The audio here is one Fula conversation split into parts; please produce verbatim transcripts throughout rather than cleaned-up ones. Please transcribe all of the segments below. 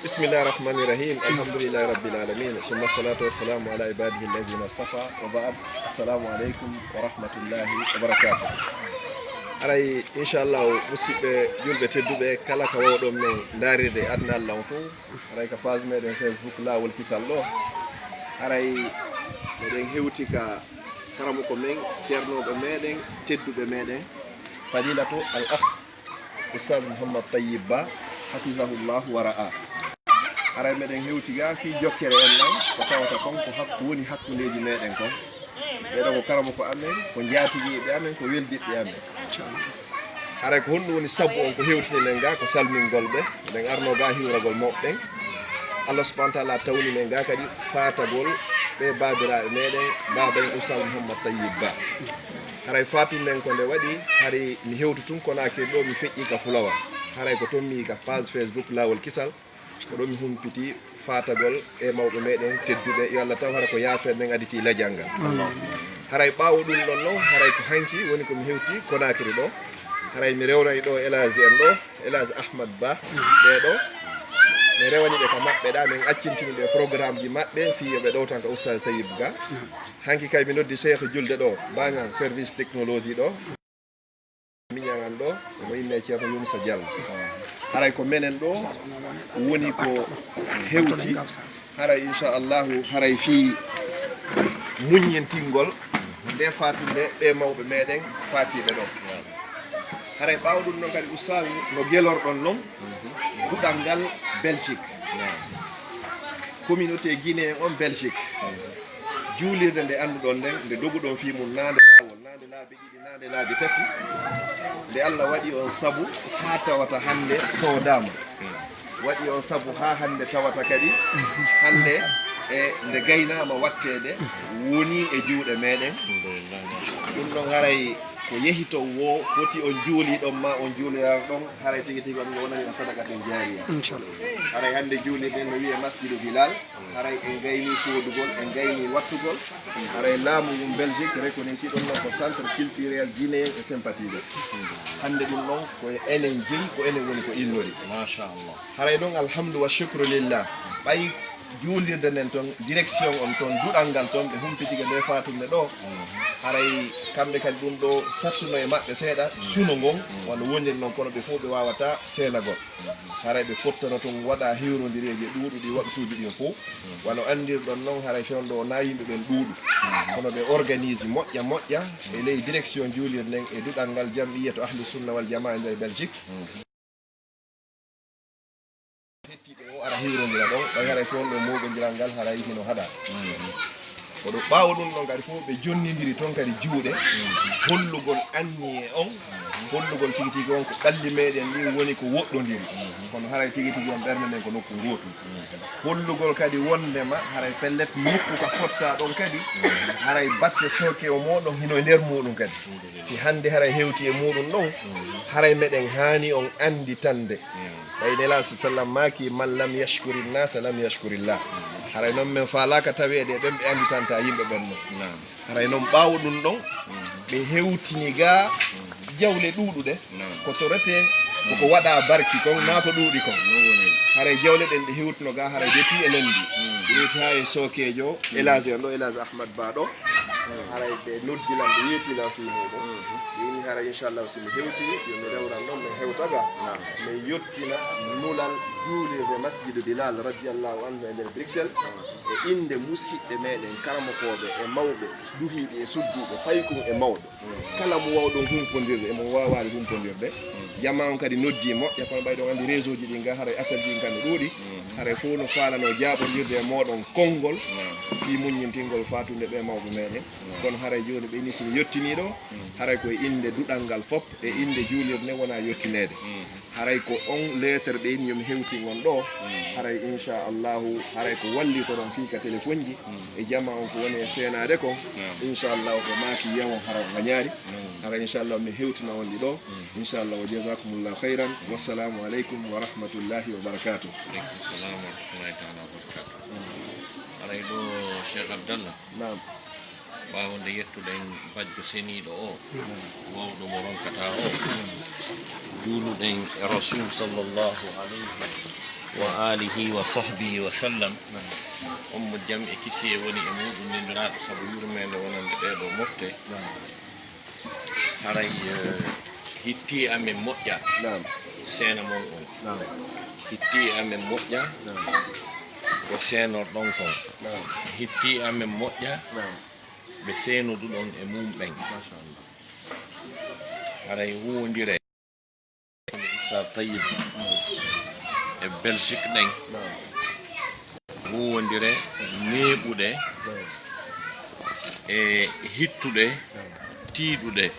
Bismillahi rahmani rahim. Alhamdulillahi rabbil alamin. Summa salatu wassalamu ala ibadihi alladhina istafa. Wa ba'd. Assalamu alaikum wa rahmatullahi wa barakatuh. Haray, inchallahu, musidɓe julɓe tedduɓe, kala ka wawɗon men ndarirde aduna Allah on fof, haray ka page meɗen Facebook Laawol Kisal ɗo, haray meɗen hewti ka karamoko men, ceernooɓe meɗen, tedduɓe meɗen, Fadilatu al Akh Oustaz Mouhammad Tayyib Ba, hafizahullahu wa ra'a. Haray meɗen hewti ga fii jokkere en ɗan, ko tawata kon ko hakku woni hakkundeeji meɗen kon. Ɓeeɗo ko karamoko amen, ko njaatigiiɓe amen, ko weldiɓɓe amen. Haray ko honɗum woni sabu on ko hewtini men ga, ko salmingol ɓe. Meɗen arno ga hiwragol mawɓe ɓen. Allah subhanahu wa ta'ala tawni men ga kadi faatagol ɓe baabiraaɓe meɗen, baaba en Oustaz Mouhammad Tayyib Ba. Haray faatunden ko nde waɗi, hari mi hewtu tun Konaakiri ɗo, mi feƴƴi ka Fulawa. Haray ko ton mi ka page Facebook Laawol Kisal, ko ɗon mi humpiti faatagol e mawɓe meɗen tedduɓe, yo Allah taw hara ko yaafeede nden aditi lajal ngal. Haray ɓaawo ɗum ɗon non, haray ko hanki woni ko mi hewti Konaakiri ɗo. Haray mi rewnay ɗo Elaaji en ɗo, Elaaji Ahmad Ba, ɓee ɗo. Mi rewani ɓe ka maɓɓe ɗa, min accintini ɓe programme ji maɓɓe, fii yo ɓe ɗowtan ka Oustaz Tayyib ga. Hanki kay mi noddi Seeku Julde ɗo, baaŋal service technologie ɗo. Miñaŋan ɗo, omo innee Ceerno Yunusa Jallo. Haray ko menen ɗo woni ko hewti, haray inchallahu, haray fii muññintingol nde faatunde ɓe mawɓe meɗen faatiiɓe ɗo. Haray ɓaawo ɗum ɗon kadi, Oustaz, no gelorɗon non duɗal ngal Belgique, communauté guinéen on Belgique, juulirde nde annduɗon nden, nde doguɗon fii mum, naa nde laawol, naa nde laabi ɗiɗi, naa nde laabi tati, nde Allah waɗi on sabu haa tawata hannde soodaama. Waɗi on sabu haa hannde tawata kadi, hannde e nde gaynaama watteede, woni e juuɗe meɗen. Ɗum ɗon haray ko yehi to wo foti on juuliɗon ma on juuloyano ɗon, haray tigi tigi on wonani on sadaqatun jaariya. Inchallah. Haray hannde juuliɗen no wi'e Masjidu Bilal, haray en gayni soodugol, en gayni wattugol, haray laamu ngun Belgique reconnaît ɗum non ko centre culturel guinéen et sympathisant. Hannde ɗum ɗon ko enen jeyi, ko enen woni ko innori. Machallah. Haray noon alhamdu wa shukru lillah. Ɓay juulirde nden toon, direction on toon, duɗal ngal toon, ɓe humpitike nde faatunde ɗo. Haray kamɓe kadi ɗum ɗo sattuno e maɓɓe seeɗa, suno ngon, wano woniri noon, kono ɓe fof ɓe waawataa seenagol. Haray ɓe fottano toon waɗa hiwrondireeji e ɗuuɗuɗi waqtuuji ɗin fof. Wano anndirɗon noon, haray fewndo o na yimɓe ɓen ɗuuɗu. Kono ɓe organise moƴƴa moƴƴa e ley direction juulirde nden e duɗal ngal jam'iyya to Ahlu Sunna wal Jamaa e nder Belgique. Hettiiɓe o ara hiwrondira ɗon, ɓay haray fewndo o mooɓondiral ngal haray hino haɗa. Ko ɗo ɓaawo ɗum ɗon kadi fof ɓe jonnindiri toon kadi juuɗe, hollugol anniye on, hollugol tigi tigi on ko ɓalli meɗen ɗin woni ko woɗɗondiri. Kono haray tigi tigi on ɓernde nden ko nokku ngootu. Hollugol kadi wondema haray pellet nokku ka fotta ɗon kadi, haray batte sooke o mooɗon hino e nder muɗum kadi. Si hannde haray hewti e muɗum ɗon, haray meɗen haani on annditande. Ɓay Nelaaɗo sallam maaki, "Man lam yashkuri nnasa lam yashkuri llah." Haray noon men faalaaka taweede e ɓen ɓe annditanta yimɓe ɓen non. Haray noon ɓaawo ɗum ɗon, ɓe hewtini ga jawle ɗuuɗuɗe, ko torete, koko waɗa barki kon, naa ko ɗuuɗi kon. Haray jawle ɗen ɗe hewtuno ga, haray depuis e lundi. Ɓe yewti haa e sookeejo, Elaaji en ɗo, Elaaji Ahmad Ba ɗo. Haray ɓe noddi lan, ɓe yeeti lan fii muɗum. Ɓe inni haray inchallah si mi hewti, yo mi rewran ɗon, mi hewta ga. Mi yottina nulal juulirde Masjidu Bilal radiyallahu anhu e nder Bruxelles. E innde musiɓɓe meɗen, karamokooɓe e mawɓe, duhiiɓe e suddiiɓe, paykun e mawɓe. Kala mo wawɗon humpondirde, e mo waawaali humpondirde. Jamaa on kadi noddi moƴƴa, kono ɓay ɗon anndi réseau ji ɗin ga, haray appel ji ɗin kam no ɗuuɗi. Haray fof no faalano jaaɓondirde e mooɗon konngol, fii muññintingol faatunde ɓe mawɓe meɗen. Kono haray jooni ɓe inni si mi yottinii ɗo, haray ko e innde duɗal ngal fof, e innde juulirde nden wona yottineede. Haray ko on lettre ɓe inni yo mi hewtin on ɗo, haray inchallahu, haray ko walli ko ɗon fii ka téléphone ji, e jamaa on ko woni e seenaade kon, inchallahu ɓe maaki yawon hara o ngañaari, haray inchallahu mi hewtina on ɗi ɗo, inchallahu, wa jazakumullahu khayran, wassalamu aleykum wa rahmatullahi wa barakatuh. Aleykum salam wa rahmatullahi taala wa barakatuh. Haray ɗo Cheikh Abdallah. Naam. Ɓaawo nde yettuɗen bajjo seniiɗo o, mawɗo mo ronkata o, juuluɗen e Rasul sallallahu alayhi وآله وصحبه وسلم. On mo jam e kisiyee woni e muuɗum, ndendiraaɗo sabu yurmeende wonande ɓee ɗoo mofte. Haray, eh, hitti e amen moƴƴa. Naam. Seena mon on. Naam. Hitti e amen moƴƴa. Naam. Ko seenorɗon kon. Naam. Hitti e amen moƴƴa. Naam. Ɓe seenoduɗon e mum ɓen. Machallah. Haray huwondire. Sa Tayyib e Belgique ɗen, huuwondire neeɓuɗe e hittuɗe, tiiɗuɗe,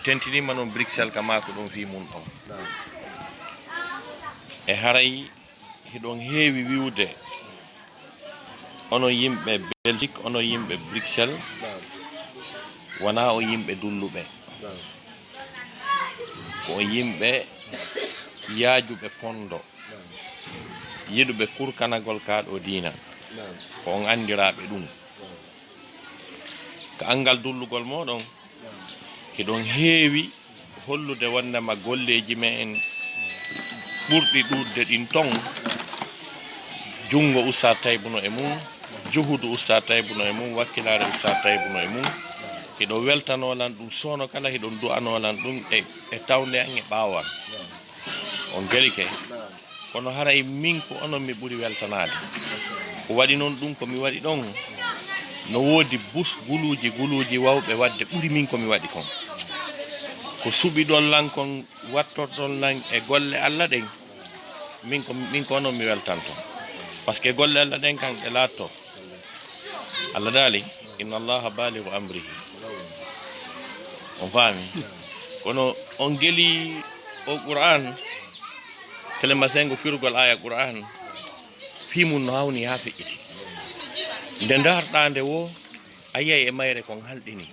tentiniima noon Bruxelles ka maaku ɗon fii mum ɗon. E haray hiɗon heewi wi'ude, onon yimɓe Belgique, onon yimɓe Bruxelles, wonaa on yimɓe dulluɓe. Ko on yimɓe yaajuɓe fonndo, yiɗuɓe kurkanagol kaa ɗoo diina. Ko on anndiraaɓe ɗum. Ka anngal dullugol mooɗon, hiɗon heewi hollude wonndema golleeji me'en ɓurɗi ɗuuɗde ɗin ton, junngo Ustaad Taybu no e mum, juhudu Ustaad Taybu no e mum, wakkilaare Ustaad Taybu no e mum. Hiɗon weltanoo lan ɗum soono kala, hiɗon du'anoo lan ɗum e, e tawnde an e ɓaawo an. On gelike. Kono haray min ko onon mi ɓuri weltanaade. Ko waɗi noon ɗum ko mi waɗi ɗon, no woodi bus guluuji guluuji wawɓe waɗde ɓuri min ko mi waɗi kon. Ko suɓiɗon lan kon, wattorɗon lan e golle Alla ɗen, min ko, min ko onon mi weltanto. Parce que golle Alla ɗen kan ɗe laatto. Allah daali, "Inna Allaha balighu amrihi." On faami? Kono on geli o Qur'an, telemasengo firugol aya Qur'an, fii mum no hawni haa feƴƴiti. Nde ndaarɗaa nde wo, a yiyay e mayre kon halɗini.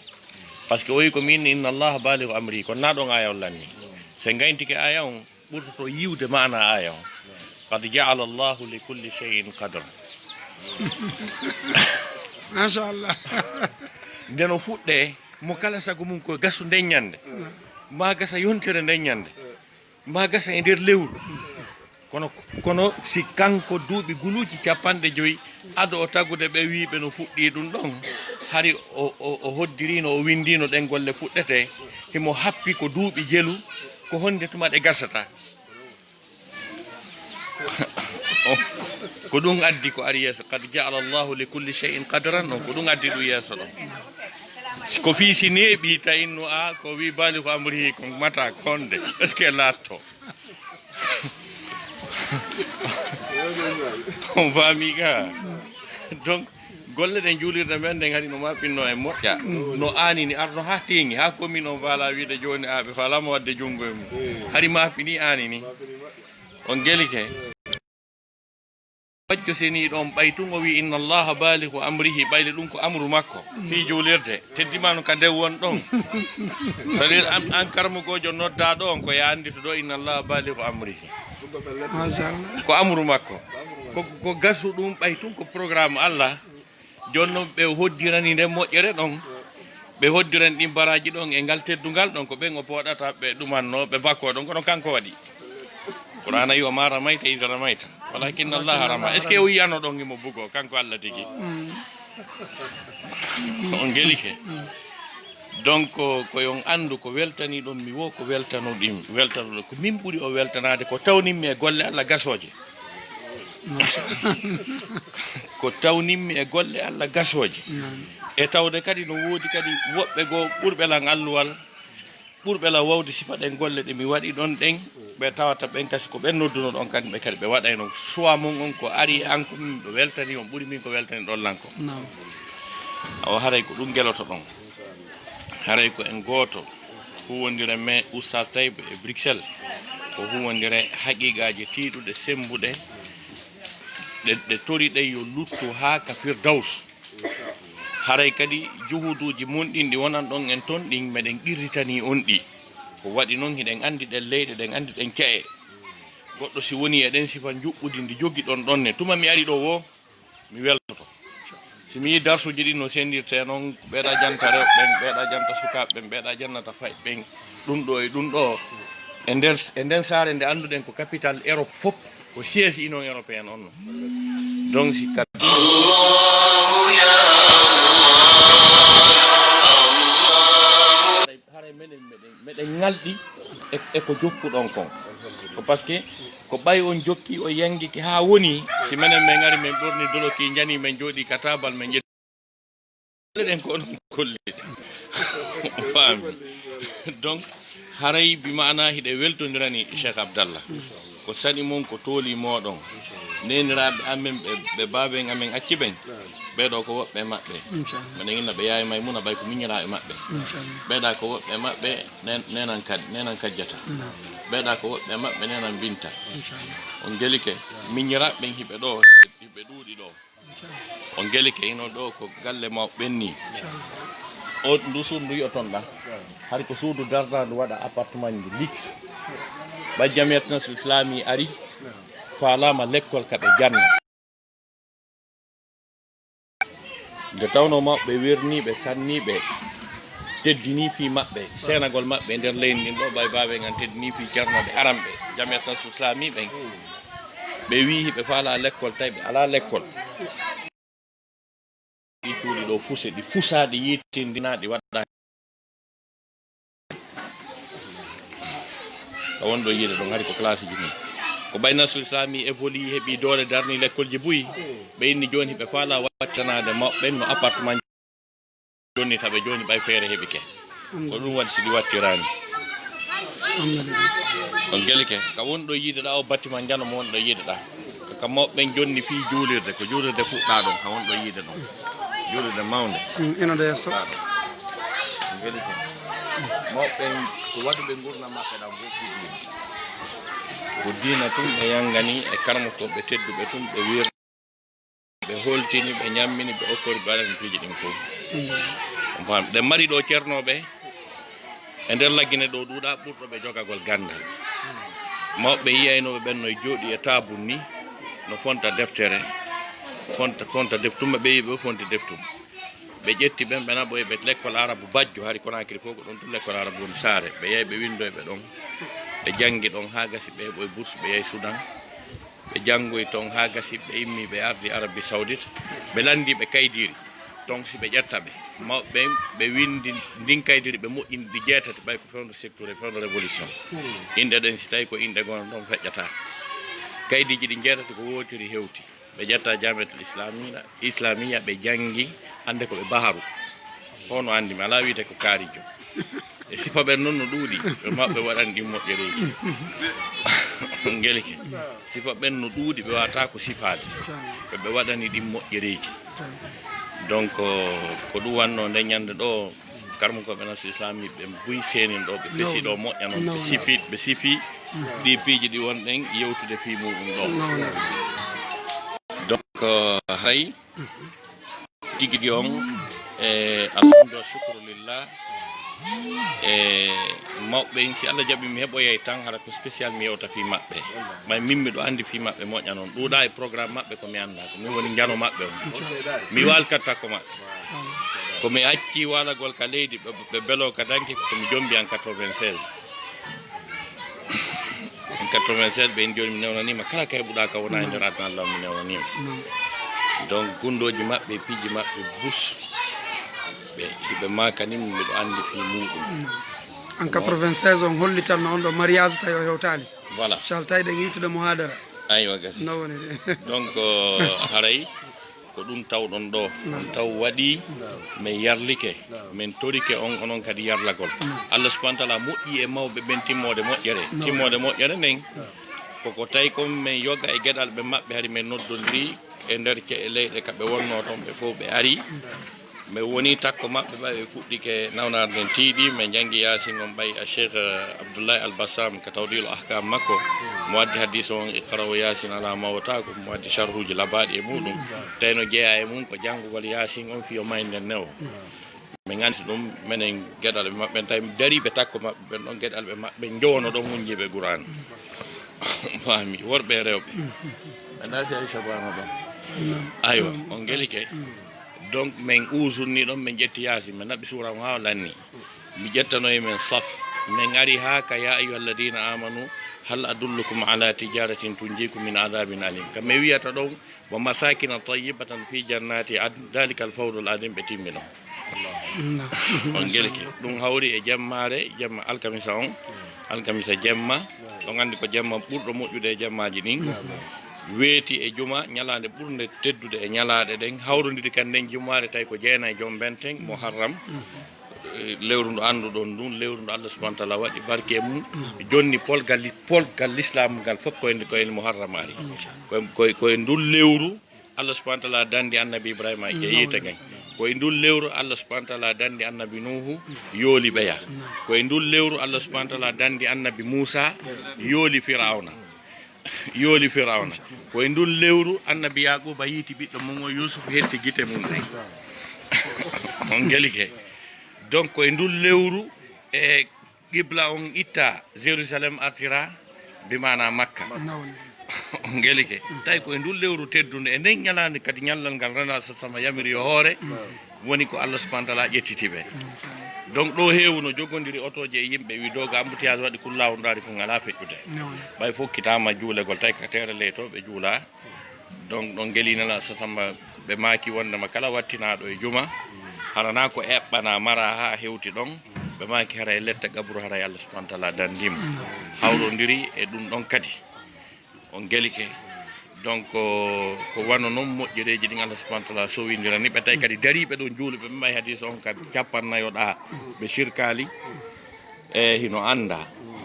Parce que o wi ko min, "Inna Allaha balighu amrihi," kono naa ɗon aya on lanni. Se ngayntike aya on, ɓurtoto yiwde maana aya on. "Qad ja'ala Allahu li kulli shay'in qadra." Machallah. Nde no fuɗɗe, mo kala sago mum ko gasu nden ñande. Ma gasa yontere nden ñande. Ma gasa e nder lewru. Kono, kono si kanko duuɓi guluuji capanɗe joyi, ado o tagude ɓe wiiɓe no fuɗɗii ɗum ɗon, hari o, o, o hoddirino, o windino ɗen golle fuɗɗete, himo happi ko duuɓi jelu, ko honde tuma ɗe gasata? Ko ɗum addi ko ari yeeso, "Qad ja'ala Allahu li kulli shay'in qadran", ɗon ko ɗum addi ɗum yeeso ɗon. Ko fii si neeɓi, ta innu a, ko wi bali ko amrihi, ko mata ko honde, est-ce que laatto? On faami ka? Donc, golle ɗen juulirde men ɗen hari no maɓɓinno e moƴƴa. No aanini arno haa teeŋi, haa commune on faala wiide jooni a ɓe faalaama waɗde junngo e mum. Hari maɓɓini aanini. On gelike. Bajjo seniiɗo on ɓay tun o wi, "Inna Allaha balighu amrihi," ɓayde ɗum ko amru makko. Fii juulirde. Teddimano ka nde won ɗon. C'est-à-dire, an, an karmugoojo noddaaɗo on, ko ya anndi to ɗo, "Inna Allaha balighu amrihi." Machallah. Ko amru makko. Ko, ko gasu ɗum ɓay tun ko programme Allah. Jooni non ɓe hoddirani nden moƴƴere ɗon. Ɓe hoddirani ɗin baraaji ɗon e ngal teddungal ɗon, ko ɓen o pooɗata ɓe ɗumanno, ɓe bakkoo ɗon, kono kanko waɗi. Qur'aana wi, "Wa ma ramaita iz ramaita, walakinna Allaha rama." Est-ce que o yiyano ɗon himo bugoo, kanko Allah tigi? Mm. On gelike. Mm. Donc, ko yon anndu ko weltaniɗon mi wo, ko weltanuɗin, weltanuɗo, ko min ɓuri o weltanaade, ko tawnimmi e golle Allah gasooje. Ko tawnimmi e golle Allah gasooje. Naam. E tawde kadi no woodi kadi woɓɓe goo ɓurɓe lan alluwal, ɓurɓe lan wawde sifa ɗen golle ɗe mi waɗi ɗon ɗen, ɓe tawata ɓen kasi ko ɓen nodduno ɗon kadi ɓe kadi ɓe waɗayno. Suwa mon on ko ari e an ko min ɗo weltani on ɓuri min ko weltani ɗon lan ko. Naam. Awa haray ko ɗum geloto ɗon. Haray ko en gooto. Huuwondire men Oustaz Taïb e Bruxelles ko huuwondire haqiiqaaji tiiɗuɗe, semmbuɗe, ɗe, ɗe toriɗen yo luttu haa ka Firdaws. Haray kadi juhuduuji mon ɗin ɗi wonan ɗon en ton ɗin, meɗen qirritanii on ɗi. Ko waɗi non hiɗen anndi ɗen leyɗe, ɗen anndi ɗen ke'e. Goɗɗo si woni e ɗen sifa njuɓɓudi ndi jogiɗon ɗon ne, tuma mi ari ɗo woo, mi weltoto. Si mi yii darsuuji ɗin no senndirtee non, ɓeeɗa janta rewɓe ɓen, ɓeeɗa janta sukaaɓe ɓen, ɓeeɗa jannata fayɓe ɓen, ɗum ɗo e ɗum ɗo, E nder, e nden saare nde annduɗen ko capital Europe fof, ko siège Union européenne on non. Donc si ka haray menen meɗen, meɗen ŋalɗi e, e ko jokkuɗon kon. Ko parce que ko ɓay on jokki, on yangike haa woni, si menen men ari men ɓorni doloki, njani men jooɗi ka taabal men ƴetti. Ɗen ko onon kolli ɗe. Faami. Donc, haray bi maana hiɗe weltondirani Cheikh Abdallah. Ko saɗi mon ko tooli mooɗon. Neeniraaɓe amen ɓe, ɓe baaben amen acci ɓen. Ɓee ɗoo ko woɓɓe e maɓɓe. Inchallah. Mbeɗen inna ɓe Yaay Maymuna ɓay ko miñiraaɓe maɓɓe. Inchallah. Ɓee ɗaa ko woɓɓe e maɓɓe nen-, nenan kad-, nenan kajjata. Naam. Ɓee ɗaa ko woɓɓe e maɓɓe nenan binta. Inchallah. On gelike miñiraaɓe ɓen hiɓe ɗoo, hiɓe ɗuuɗi ɗoo. On gelike hino ɗoo ko galle mawɓe ɓen nii. O ndu suudu ndu yi'oton ɗaa. Hari ko suudu darndaandu waɗa appartement ji luxe. Ɓay Jamiyat Nasru Islami ari, faalaama lekkol ka ɓe janna. Nde tawnoo mawɓe werniiɓe, sanniiɓe, teddinii fii maɓɓe, seenagol maɓɓe e nder leydi ndin ɗoo, ɓay baaben an teddinii fii ceernooɓe aranɓe, Jamiyat Nasru Islami ɓen. Ɓe wi'i hiɓe faalaa lekkol, tawi ɓe alaa lekkol. Ɗii cuuɗi ɗoo fuse, ɗi fusaaɗi, yiitindinaaɗi, waɗɗaa. Ka won ɗoo yiide ɗon, hari ko classe ji mum. Ko ɓay Nasru Islami évolue, heɓi doole, darni lekkolji buy. Ɓe inni jooni hiɓe faalaa wattanaade mawɓe ɓen no appartement. Jonnita ɓe jooni ɓay feere heɓike. Ko ɗum waɗi si ɗi wattiraani. Alhamdulillah. On gelike, ka won ɗoo yiide ɗaa, o bâtiment njano mo won ɗoo yiide ɗaa. Ka, ka mawɓe ɓen jonni fii juulirde, ko juulirde fuɗɗaa ɗon, ka won ɗoo yiide ɗon. Juulirde mawnde. Mm, ina ɗo yeeso. Fuɗɗaa ɗon. On gelike. Mawɓe ɓen ko waɗuɓe ngurndan maɓɓe ɗan fof ko diina. Ko diina tun ɓe yangani e karamokooɓe tedduɓe tun ɓe wir- Ɓe holtini, ɓe ñammini, ɓe okkori, ɓe waɗani piiji ɗin fof. Mm. On faami? Ɗen mari ɗoo ceernooɓe e nder Laggine ɗoo ɗuuɗaa ɓurɗo ɓe jogagol ganndal. Mawɓe yi'aynooɓe ɓen no jooɗii e taabun nii, no fonta deftere, fonta, fonta def-, tuma ɓe yi'i ɓe fonti deftum. Ɓe ƴetti ɓen, ɓe naɓoyi ɓe lekkol Arabu Bajjo, hari Konaakiri fof ko ɗon tun lekkol Arabu woni saare. Ɓe yahi ɓe winndoyi ɓe ɗon. Ɓe janngi ɗon haa gasi, ɓe heɓoyi bourse, ɓe yahi Sudan. Ɓe janngoyi ton haa gasi, ɓe immii, ɓe ardii Arabie Saoudite. Ɓe lanndii ɓe kaydiiri ton, si ɓe ƴetta ɓe. Mawɓe ɓen, ɓe winndi ndin kaydiiri, ɓe moƴƴini ɗi jeetati, ɓay ko fewndo secteur e fewndo révolution. Inɗe ɗen, si tawii ko inɗe goonga, ɗon feƴƴataa. Kaydiiji ɗin jeetati ko wootiri hewti. Ɓe ƴetta Jaamiatul Islamiya, Islamiya, ɓe janngi, hannde ko ɓe baharu. Fof no anndi mi, alaa wiide ko kaarijo. E sifa ɓen non no ɗuuɗi, ɓe maɓɓe waɗani ɗin moƴƴereeji. Ngelike. Sifa ɓen no ɗuuɗi, ɓe waawata ko sifaade. Ɓe, ɓe waɗani ɗin moƴƴereeji. Donc, ko ɗum wannoo nde ñannde ɗoo, karmukooɓe Nasru Islami ɓe buy seenin ɗoo, ɓe fesi ɗoo moƴƴa non, ɓe sifi, ɓe sifi ɗii piiji ɗi wonɗen yewtude fii muuɗum ɗoo. Donc, hay Tigi ɗi on, e alhamdu wa shukru lillah. E mawɓe ɓen, si Allah jaɓi mi heɓoyay tan, hara ko spécial mi yewta fii maɓɓe. Ɓay min miɗo anndi fii maɓɓe moƴƴa non. Ɗuuɗaa e programme maɓɓe ko mi anndaa. Ko min woni njano maɓɓe on. Mi waalkatta ko maɓɓe. Ko mi acci waalagol ka leydi, ɓe, ɓe beloo ka danki, ko mi jombi an quatre-vingt-seize. En quatre-vingt-seize, ɓe en jooni mi newnaniima kala ka heɓuɗaa ka wonaa e nder aduna, Allah mi newnaniima. Donc, gunndooji maɓɓe, piiji maɓɓe, bus, ɓe, hiɓe maakani mi, miɗo anndi fii muuɗum. En quatre-vingt-seize, on hollitanno on ɗo mariage, tawi o hewtaali. Voilà. Inchallah, tawi ɗen yewtude muhadara. Aywa, gasi. No woni de. Donc, haray, ko ɗum tawɗon ɗoo. On taw waɗii, min yarlike, min torike on, onon kadi yarlagol. Allah subhanahu wa taala moƴƴi e mawɓe ɓen timmoode moƴƴere. Timmoode moƴƴere nden, koko tawi kon min yoga e geɗalɓe maɓɓe, hari min noddondiri e nder ce-, leyɗe ka ɓe wonnoo ton, ɓe fof ɓe ari. Min woni takko maɓɓe, ɓay ɓe fuɗɗike nawnaare nden tiiɗi, min janngi Yaasin on, ɓay a Cheikh, eh, Abdoulaye Al Bassam ka Tawdihul Ahkam makko, mo addi hadiis on, Iqra'u Yaasin ala mawtakum, mo addi sharhuuji labaaɗi e muuɗum. Tawi no jeyaa e mum ko janngugol Yaasin on fii o maynden newo. Min anndi ɗum, menen geɗalɓe maɓɓe, tawi dariiɓe takko maɓɓe ɓen ɗon, geɗalɓe maɓɓe njowono ɗon, wunjiiɓe Qur'aan. Faami, worɓe e rewɓe. Ɓe ndaa si Aisha Bano ɗon. Aywa, on ngelike. Donc, min usunni ɗon, min ƴetti Yaasin, min naɓi suura on haa o lanni. Mi ƴettanoyi min saf. Min ari haa ka, "Ya ayyuha alladina amanu, hal adullukum ala tijaratin tunjikum min adabin alim." Ka mi wiyata ɗon, "Wa masakina tayyibatan fi jannati adn, dalika alfawzul adim," ɓe timmi ɗon. On gelike. Ɗum hawri e jemmaare, jemma alkamisa on, alkamisa jemma. On anndi ko jemma ɓurɗo moƴƴude e jemmaaji ɗin. Weeti e juma, ñalaande ɓurnde teddude e ñalaaɗe ɗen, hawrondiri kan nden jumaare, tawi ko jeenay jom benten, Muharram. Eh, lewru ndu annduɗon ndun, lewru ndu Allah subhanahu wa taala waɗi barke e mum, jonni polgal li-, polgal lislamu ngal fof koye, koye Muharramaari. Koye, koye, koye ndun lewru Allah subhanahu wa taala dandi annabi Ibrahima e yiite ngen. Koye ndun lewru Allah subhanahu wa taala dandi annabi Nuhu, yooli ɓeya. Koye ndun lewru Allah subhanahu wa taala dandi annabi Muusa, yooli Firawna. Yooli Firawna. Koye ndun lewru annabi Yaquba yiiti ɓiɗɗo mum o Yusuf, hetti gite mum ɗen. On gelike. Donc koye ndun lewru e qibla on itta, Jérusalem artira, bi maana Makka. On gelike. Tawi koye ndun lewru teddunde, e nden ñalaande kadi ñallal ngal Rena sa sama yamiri yo hoore, woni ko Allah subhanahu wa taala ƴettiti ɓe. Donc ɗo heewu no jogondiri otooje e yimɓe, wi doga embouteillage waɗi kullaahu ndaari ko ngalaa feƴƴude. Ɓay fof kitaama juulegol, tawi ka teere ley to ɓe juula. Donc ɗon geli nana sa sama ɓe maaki wondema kala wattinaaɗo e juma, harana ko eɓɓana mara haa hewti ɗon, ɓe maaki haray letta qabru haray Allah subhanahu wa taala dandimo. Hawrondiri e ɗum ɗon kadi. On gelike. Donc ko, ko wano non moƴƴereeji ɗin Allah subhanahu wa taala sowindirani ɓe, tawi kadi dariiɓe ɗon juuluɓe ɓe mbay hadis on kadi capannayo ɗa ɓe sirkaali. E hino annda.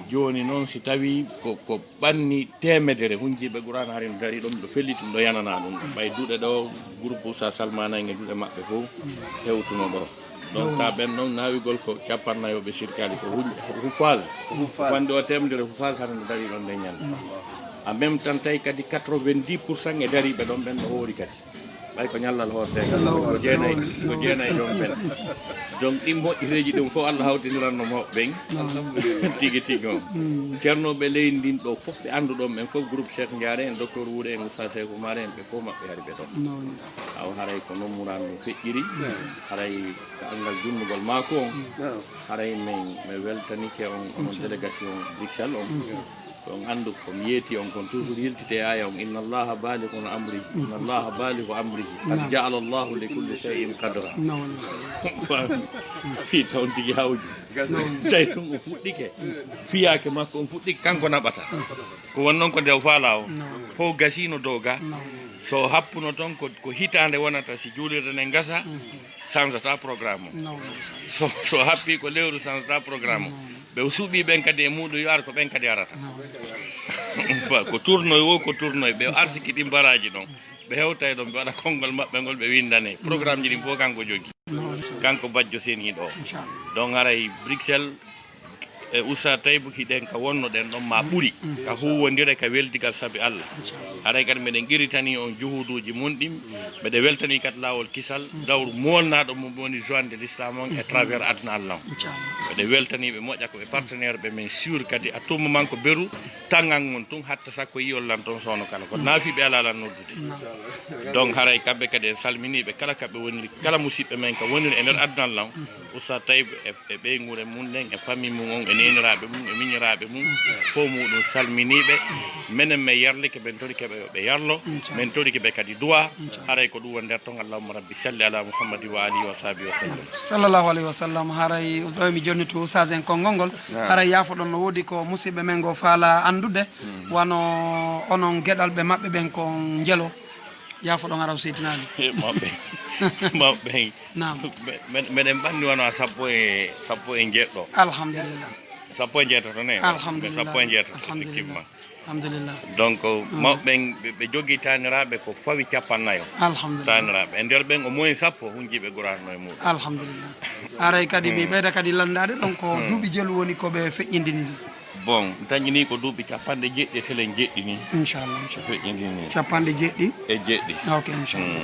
Jooni non si tawi ko, ko ɓanni teemedere hunjiiɓe Qur'aana hari no dari ɗon, miɗo felliti miɗo yanana ɗum. Ɓay duɗe ɗo groupe Oustaz Salmana en e duɗe maɓɓe fof hewtuno ɗo. Donc ka ɓen ɗon nawigol ko capannayo ɓe sirkaali ko hun-, huffaz. Huffaz. Fande o teemedere huffaz hara no dari ɗon nden ñande. En même temps tawi kadi quatre-vingt-dix pour cent e dariiɓe ɗon ɓen no hoori kadi. Ɓay ko ñallal hoorteegal. Ko jeenay, ko jeenay ɗon ɓen. Donc ɗin moƴƴereeji ɗum fof Allah hawtiniranno mawɓe ɓen. Tigi tigi on. Ceernooɓe leydi ndin ɗo fof ɓe annduɗon ɓen fof groupe Cheikh Ndiare en, docteur Wuuɗe en, Oustaz Seeku Maare en, ɓe fof maɓɓe hari ɓe ɗon. Awa haray ko non Muraan no feƴƴiri, haray ka anngal junnugol maako on, haray min, mi weltanike on, onon délégation Bruxelles on. Ko on anndu ko mi yeeti on kon toujours yiltite e aya on, "Inna Allaha balighu amrihi, inna Allaha balighu amrihi, qad ja'ala Allahu li kulli shay'in qadra." Fii taw on tigi hawji. Tawi tun o fuɗɗike, fiyaake makko on fuɗɗike, kanko naɓata. Ko won non ko nde o faala o. Fof gasino dow ga. So o happuno ton ko, ko hitaande wonata si juulirde nden gasa, sansata programme o. So, so happi ko lewru sansata programme o. Ɓe o suɓii ɓen kadi e muuɗum yo ar ko ɓen kadi arata. Ko tournoi wo, ko tournoi. Ɓe o arsiki ɗin baraaji ɗon. Ɓe hewtay ɗon, ɓe waɗa konngol maɓɓe ngol, ɓe winndane. Programme ji ɗin fof kanko jogi. Kanko bajjo seniiɗo o. Donc haray Bruxelles e Oustaz Taybou hiɗen ka wonnoɗen ɗon ma ɓuri. Ka huuwondire ka weldigal sabi Allah. Haray kadi meɗen qirritani on juhuuduuji mun ɗin. Meɗen weltani kadi laawol kisal, dawru moolnaaɗo mum woni joinde l'islam on e travers aduna Allah on. Meɗen weltani ɓe moƴƴa ko ɓe partenaire ɓe men sûr kadi à tout moment ko beru tangan on tun hatta sakko yi'ol lan ton soono kala. Ko naafiiɓe alaa lan noddude. Donc haray kamɓe kadi en salminiiɓe kala kaɓe woniri, kala musiɓɓe men ka woniri e nder aduna lan. Oustaz Taybou e, e ɓeynguure mum nden, e famille mum on, e neeniraaɓe mum, e miñiraaɓe mum, fof muɗum salminiiɓe. Menen men yarlike, men torike ɓe yo ɓe yarlo, men torike ɓe kadi duwa. Haray ko ɗum woni nder ton. Allahumma rabbi salli ala Muhammadin wa alihi wa sahbihi wa sallam. Sallallahu alayhi wa sallam. Haray ɗo mi jonni to Oustaz en konngol ngol. Haray yaafoɗon no woodi ko musiɓɓe men ngo faala anndude, wano onon geɗalɓe maɓɓe ɓen ko njelo. Yaafoɗon ara o seytinaali. Mawɓe. Mawɓe. Naam. Me-, me-, meɗen ɓanni wano sappo e, sappo e jeɗɗo. Alhamdulillah. Sappo e jeetato ne? Alhamdulillah. Sappo e jeetato, effectivement. Alhamdulillah. Donc, mawɓe ɓe, ɓe jogii taaniraaɓe ko fawi capannayo. Alhamdulillah. Taaniraaɓe. E nder ɓen, au moins sappo hunjiiɓe Qur'aana no e muɗum. Alhamdulillah. Haray kadi mi ɓeyda kadi lanndaade ɗon ko duuɓi jelu woni ko ɓe feƴƴindini. Bon, mi taƴini ko duuɓi capanɗe jeɗɗi e telen jeɗɗi ni. Inchallah, inchallah. Feƴƴindini. Capanɗe jeɗɗi? E jeɗɗi. Ok, inchallah.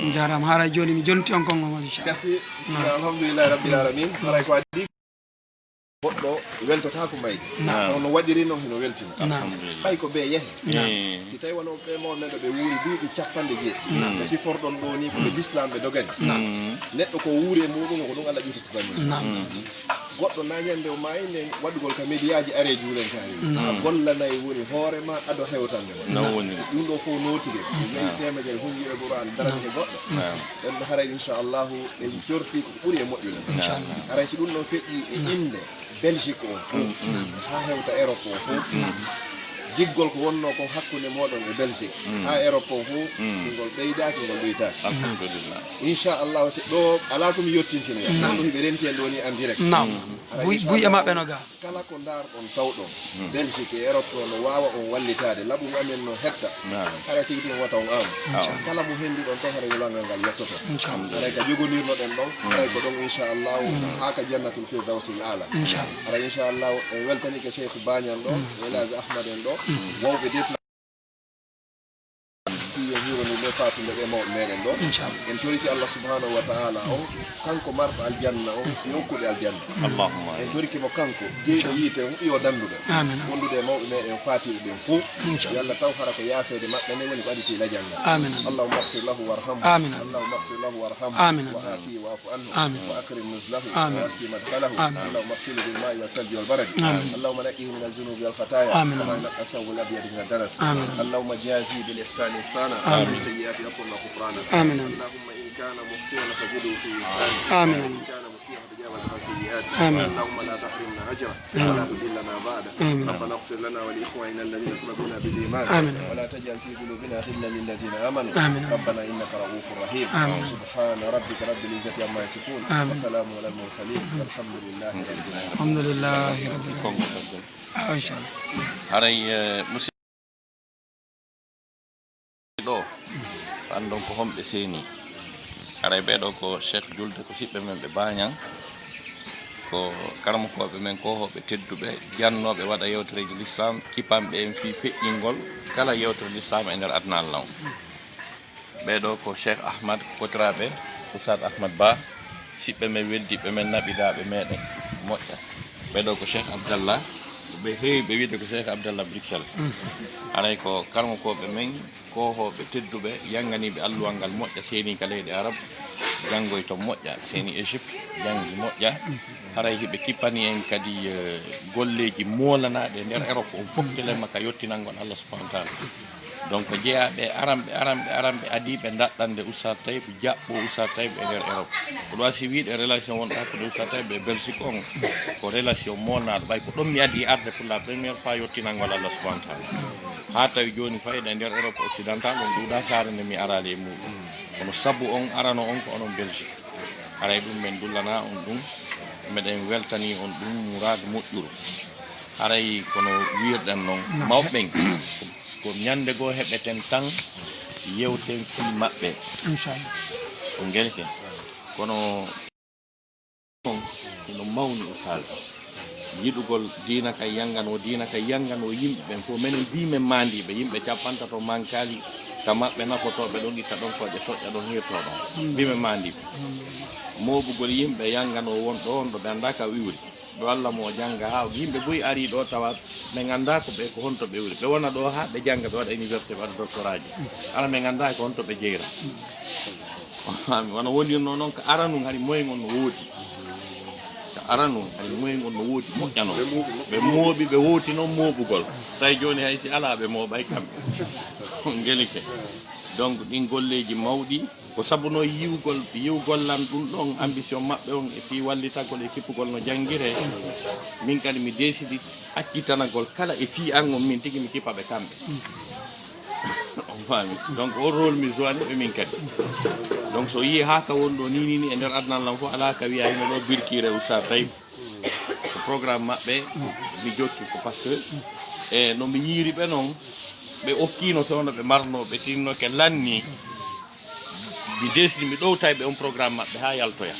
Njaaraama. Haray jooni mi jonti on konngol ngol, inchallah. Gasi, bismillah, alhamdulillahi rabbil alamin. Haray ko adii goɗɗo weltotaako mayde. Naam. Kono no waɗiri noon hino weltina. Naam. Alhamdulillah. Hay ko bee yehe. Naam. Si tawi wano ɓe mawɓe men ɗo ɓe wuuri duuɓi capanɗe jeeɗi. Naam. Ko siforɗon ɗo ni ko ɓe lislaam ɓe dogani. Naam. Neɗɗo ko wuuri e muɗum ko ɗum Allah ƴettitata ɗum. Naam. Goɗɗo na ñande o maayi nden waɗugol ka mediyaaji aree juulen kaari. A gollanay woni hoore ma ado hewtande ma. Ɗum ɗo fof nootire. Nayi teemedere hunjiiɗo Qur'aan darande goɗɗo. Ɗen ɗo haray inchallahu ɗen corti ko ɓuri e moƴƴude. Haray si ɗum ɗo feƴƴi e innde Belgique o fof, haa hewta Europe o fof, giggol ko wonnoo kon hakkunde mooɗon e Belgique, haa Europe o fof, si ngol ɓeydaaki, ngol ɗoytaaki. Alhamdulillah. Inchallahu, si ɗo alaa ko mi yottintina, ɗum ɗo hiɓe renti en ɗo ni en direct. Buy, buy e maɓɓe no ga. Kala ko ndaarɗon tawɗon Belgique e Europe ɗo no waawa on wallitaade, laɓu amen no hetta. Hara tigi tigi wata on am. Kala mo hennduɗon toon, hara wulanga ngal yettoto. Haray ka jogonirnoɗen ɗon, haray ko ɗon inchallahu, haa ka jannatul firdawsi aala. Hara inchallahu, en weltanike Cheikh Bañan ɗo, El Hadj Ahmad en ɗo, wawɓe déplacé. Yo hirondir ɓe, fatunde ɓe mawɓe meɗen ɗo. En toriki Allah subhanahu wa ta'ala on, kanko marɗo aljanna on, yo okkuɓe aljanna. Allahumma amin. En toriki mo kanko, jeyɗo yiite on, yo danduɓe. Wondude e mawɓe meɗen fatiɓe ɓen fof. Yo Allah taw hara ko yaafeede maɓɓe nde woni ko aditi lajal ngal. Allahumma ighfir lahu warhamhu. Allahumma ighfir lahu warhamhu. Wa afihi wa'fu anhu. Wa akrim nuzlahu. Wa wasi madkhalahu. Allahumma ighsilhu bil ma'i wa thalji wal barad. Allahumma naqqihi min adh-dhunubi wal khataya. Kama yunqqa ath-thawbu al abyadu min ad-danas. Allahumma jazi bil ihsani ihsana. Wa bis sayyiati afwan wa ghufrana. Allahumma in kana muhsinan fazidhu fi ihsani. Wa in kana musii'an فتجاوز عن سيئاته. آمين. اللهم لا تحرمنا أجره ولا تضلنا بعده. آمين. ربنا اغفر لنا ولإخواننا الذين سبقونا بالإيمان. آمين. ولا تجعل في قلوبنا غلا للذين آمنوا. آمين. ربنا إنك رؤوف رحيم. آمين. سبحان ربك رب العزة عما يصفون. آمين. وسلام على المرسلين. والحمد لله رب العالمين. الحمد لله رب العالمين. Ah, inchallah. Haray, eh, musidɗo ɗo, anndon ko homɓe seeni. Haray ɓee ɗo ko Cheikh Julde, ko siɓɓe men ɓe Bañan, ko karamokooɓe men, koohooɓe tedduɓe, jannooɓe waɗa yewtereeji Lislaam, kipanɓe en fii feƴƴingol kala yewtere Lislaam e nder aduna Allah on. Ɓee ɗo ko Cheikh Ahmad Kotiraaɓe, Oustaz Ahmad Ba, siɓɓe men, weldiɓɓe men, naɓidaaɓe meɗen moƴƴa. Ɓee ɗo ko Cheikh Abdallah, ɓe heewi ɓe wiide ko Cheikh Abdallah Bruxelles. Haray ko karamokooɓe men, koohooɓe tedduɓe, yannganiiɓe alluwal ngal moƴƴa, seeni ka leyɗe Arab, janngoy to moƴƴa, seeni Égypte, janngi moƴƴa. Haray hiɓe kippani en kadi, eh, golleeji moolanaaɗi e nder Europe on fof, telema ka yottinangol Allah subhanahu wa ta'ala. Donc, jeyaaɓe aranɓe, aranɓe, aranɓe adiiɓe daɗɗande Oustaz Taïb, jaɓɓo Oustaz Taïb e nder Europe. Ko ɗum si wiide relation wonɗo hakkunde Oustaz Taïb e Belgique on, ko relation moolanaaɗo. Ɓay ko ɗon mi adii arde pour la première fois yottinangol Allah subhanahu wa ta'ala. Haa tawi jooni fayda e nder Europe occidentale on ɗuuɗaa saare nde mi araali e muuɗum. Kono sabu on arano on ko onon Belgique. Haray ɗum men dullana on ɗum, meɗen weltani on ɗum muraadu moƴƴuru. Haray kono wiirɗen non, mawɓe ɓen, ko ñande goo heɓeten tan, yewten fii maɓɓe. Inchallah. On gelike. Kono on, hino mawni, Oustaz. Yiɗugol diina kay yannganoo, diina kay yannganoo yimɓe ɓen fof. Menen mbii men maandiiɓe, yimɓe cappantato mankaali ka maɓɓe, nafotooɓe ɗon, itta ɗon kooƴe, toƴƴa ɗon, hirtoo ɗon. Mbii men maandiiɓe. Mooɓugol yimɓe yannganoo won ɗo, on ɗo ɓe anndaa ka iwri. Ɗo Allah mo o jannga haa yimɓe buy arii ɗo, tawa ɓe nganndaa ko ɓe, ko honto ɓe iwri. Ɓe wona ɗo haa ɓe jannga, ɓe waɗa université, ɓe waɗa doctorat ji. Hara ɓe nganndaa ko honto ɓe jeyra. Wano wonirnoo non, ka aranun hari moyen on no woodi. Ka aranun hari moyen on no woodi, moƴƴanoo. Ɓe mooɓi, ɓe wooti non mooɓugol. Tawi jooni hay si alaa, ɓe mooɓay kamɓe. On gelike. Donc, ɗin golleeji mawɗi, ko sabu no yiwgol, yiwgol lan ɗum ɗon, ambition maɓɓe on e fii wallitagol e kippugol no janngiree. Min kadi mi décidi accitanagol kala e fii an on, min tigi mi kippa ɓe kamɓe. On faami? Donc, o rôle mi jouani ɓe min kadi. Donc, so yii haa ka woni ɗo ni, ni, ni, e nder aduna lan fof, alaa ka wiya hino ɗo birkiire Oustaz Taïb. Ko programme maɓɓe, mi jokki ko parce que, e no mi yiiri ɓe non, ɓe okkiino sewndo ɓe marnoo, ɓe tinno ke lanni. Mi desdi, mi ɗowtay ɓe on programme maɓɓe haa yaltoya.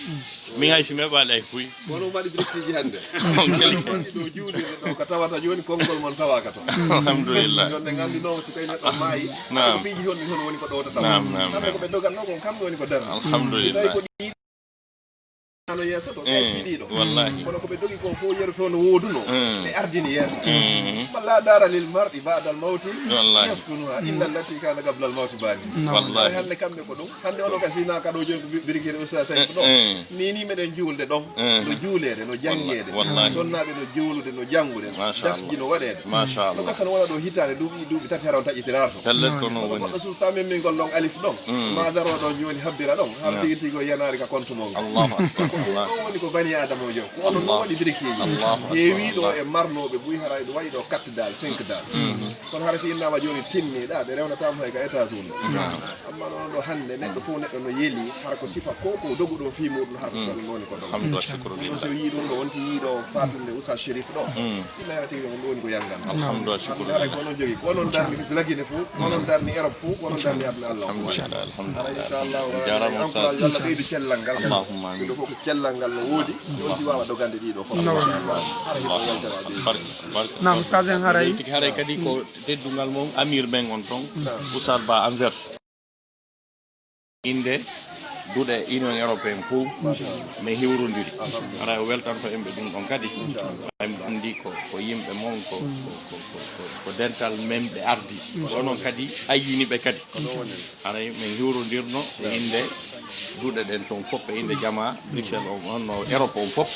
Min hay si mi heɓaali hay fuy. Kono waɗi birkiiji hannde. On kadi. Waɗi ɗo juulirde ɗo ko tawata jooni konngol mon tawaaka to. Alhamdulillah. Jonde nganndi noon so tawi neɗɗo maayi, naam, ko piiji honɗi toon woni ko ɗowtata. Naam, naam, kamɓe ko ɓe dogatnoo kon, kamɓe woni ko darni. Alhamdulillah. So tawi ko ɗi no yeeso to, ɓe acci ɗiɗo. Wallahi. Kono ko ɓe dogi ko fof yeru to no woodunoo. Ɓe ardini yeeso. Walla dara lil mar'i ba'dal mawti yaskunuha illa allati kana qabla al mawti bani. Wallahi. Hannde kamɓe ko ɗum. Hannde oɗo ka sina ka ɗo joni ko bi-, birigere Oustaz Saïd ɗo. Ni ni meɗen juulde ɗon. No juuleede, no janngeede. Wallahi. Sonnaaɓe no juulude, no janngude. Masha Allah. Dasji no waɗeede. Masha Allah. Ɗo kasa no wona ɗo hitaande duuɓi, duuɓi tati hara on taƴitiraar to. Pellet ko noon woni. Goɗɗo suusa min min gollon alif ɗon. Ma daro ɗon jooni habbira ɗon. Har tigi tigi o yanaari ka compte mon. Allahu akbar. Ko ɗum ɗo woni ko bani Adama o jom. Ko onon ɗum waɗi birikeeji. Allahu akbar. Heewi ɗo e marnooɓe buy hara ɗo waɗi ɗo quatre daal, cinq daal. Kono hara si innama jooni timmiɗa, ɓe rewnatama hay ka États-Unis. Amma noon ɗo hannde neɗɗo fof neɗɗo no yeeli, hara ko sifa ko ko doguɗo fii muɗum, hara ko sella nooni ko dogo. Alhamdu wa shukru lillah. So yii ɗum ɗo wonti yiiɗo fatunde Oustaz Chérif ɗo. Ina hara tigi on ɗo woni ko yanngan. Alhamdu wa shukru lillah. Ko onon jogi, ko onon darni Lagine fof, ko onon darni Europe fof, ko onon darni aduna Allah. Alhamdulillah, alhamdulillah. Inchallah, jarama Oustaz. Yalla ɓeydu cellal ngal. Allahumma amin. Siɗo fof ko cellal ngal no woodi, wonti wawa dogande ɗiɗo fof. Allahu akbar. Barka, barka. Naam, Oustaz en haray. Tigi haray kadi ko teddungal mon, amir men on ton, Oustaz Ba Anvers. Innde duɗe Union Européenne fof, min hiwrondiri. Haray o weltanto en ɓe ɗum ɗon kadi. Haray mbiɗo anndi ko, ko yimɓe mon, ko, ko, ko, ko, ko, ko dental men ɓe ardi. Ko onon kadi ayyini ɓe kadi. Haray min hiwrondirno e innde duɗe ɗen ton fof, e innde jama Bruxelles on, on no Europe on fof.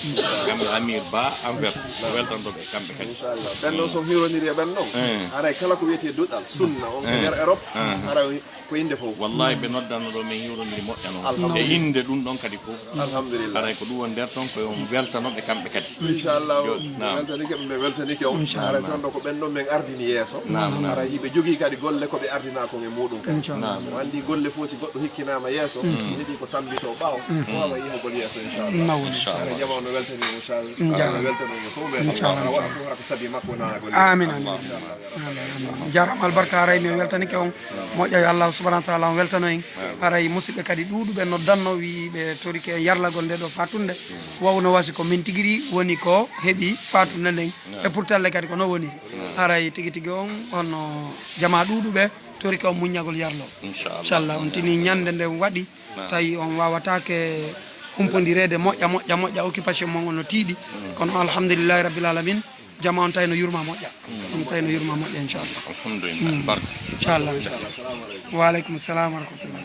Kamɓe Amir Ba Anvers, o weltanto ɓe kamɓe kadi. Inchallah. Ɓen ɗon so hiwrondiri e ɓen ɗon. Haray kala ko wiyetee duɗal sunna on ko nder Europe. Haray ko innde fof. Wallahi, ɓe noddano ɗo, min hiwrondiri moƴƴa noon. Alhamdulillah. E innde ɗum ɗon kadi fof. Alhamdulillah. Haray ko ɗum woni nder ton, ko yo on weltano ɓe kamɓe kadi. Inchallah. Yo, naam. Ɓe weltanike ɓe, ɓe weltanike on. Inchallah. Haray fewndo ko ɓen ɗon min ardini yeeso. Naam, naam. Haray hiɓe jogii kadi golle ko ɓe ardinaa kon e muɗum kadi. Inchallah. Naam. O anndi golle fof si goɗɗo hikkinaama yeeso, o heɓi ko tambito ɓaawo, o wawa yehugol yeeso, inchallah. Naam. Inchallah. Haray jama on no weltani, inchallah. Jaaraama. No weltani on fof, mais inchallah, waɗa fof hara ko sabi makko wona golle. Amin, amin. Amin, amin. Jaaraama albarka, haray mi weltanike on. Moƴƴa yo Allah subhanahu wa taala on weltano en. Haray musidɓe kadi ɗuuɗuɓe noddanno, wi ɓe torike en yarlagol nde ɗo fatunde. Wawno wasi ko min tigi ri woni ko heɓi fatunde nden. E pourtant le kadi ko no woniri. Haray tigi tigi on, on no jama ɗuuɗuɓe torike on muññagol yarlo. Inchallah. Inchallah, on tini ñande nde waɗi, tawi on wawatake humpondireede moƴƴa, moƴƴa, moƴƴa, occupation mon on no tiiɗi. Kono alhamdulillahi rabbil alamin, jama on tawi no yurma moƴƴa. On tawi no yurma moƴƴa, inchallah. Alhamdulillah. Barka. Inchallah, inchallah. Wa aleykum salam wa rahmatullah.